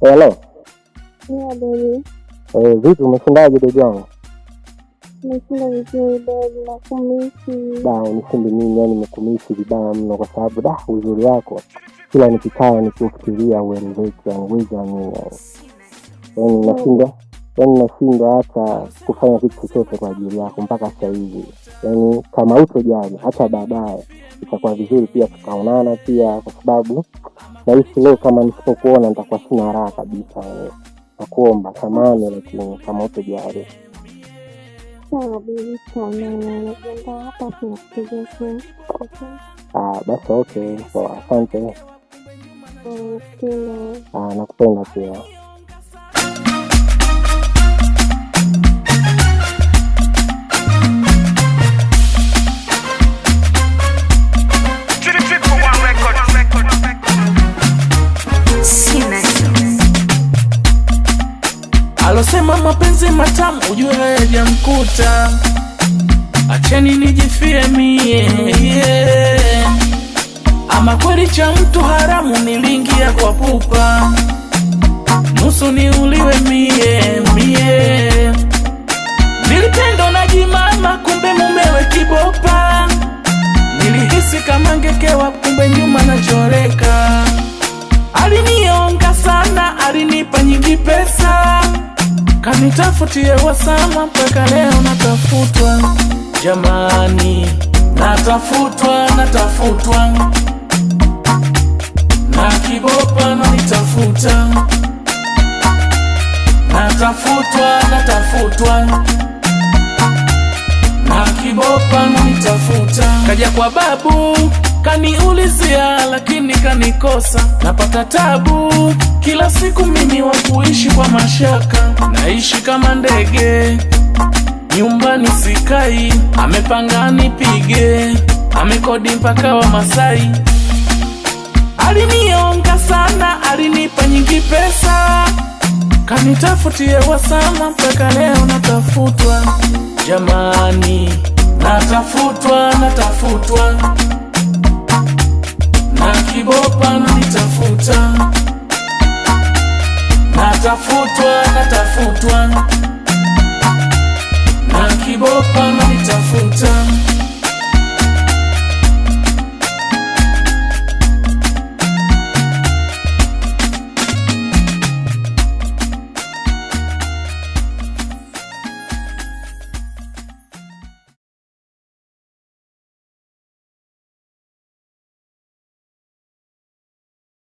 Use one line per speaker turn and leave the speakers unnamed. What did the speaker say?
Hello.
Yeah, baby.
Vipi umeshindaje baby wangu?
Nimeshinda vizuri baby, nakumisi.
Da, unishinde mimi, yani nimekumisi vibaya mno kwa sababu da uzuri wako kila nikikaa nikiufikiria ueleweki, yani huwezi amini yani. Yaani nashindwa, yaani nashindwa hata kufanya kitu chochote kwa ajili yako mpaka sasa hivi. Yaani kama hutojali hata baadaye itakuwa vizuri pia tukaonana pia, kwa sababu nahisi leo kama nisipokuona nitakuwa sina raha kabisa. Yani nakuomba samahani, lakini kama hutojali.
Sawa baby, tutaonana. Najiandaa hapa, tunakupigia simu. Okay?
Ah, basi okay, poa, asante.
Nakupenda.
Ah, nakupenda pia.
Alosema mapenzi matamu ujue hayajamkuta, acheni nijifie mie yeah. Ama kweli cha mtu haramu nilingia kwa pupa, nusu niuliwe mie mie. Nilipendwa na jimama, kumbe mumewe kibopa. Nilihisi kama ngekewa, kumbe nyuma nachoreka. Alinionga sana, alinipa nyingi pesa, kanitafutie wasama, mpaka leo natafutwa. Jamani, natafutwa, natafutwa na kibopa nanitafuta, natafutwa, natafutwa na kibopa nanitafuta. Kaja kwa babu kaniulizia, lakini kanikosa. Napata tabu kila siku, mimi wa kuishi kwa mashaka, naishi kama ndege nyumbani sikai, amepanga nipige, amekodi mpaka wa Masai. Alinionga sana, alinipa nyingi pesa, kanitafutie wasama, mpaka leo natafutwa. Jamani, natafutwa, natafutwa na kibopa nanitafuta, natafutwa, natafutwa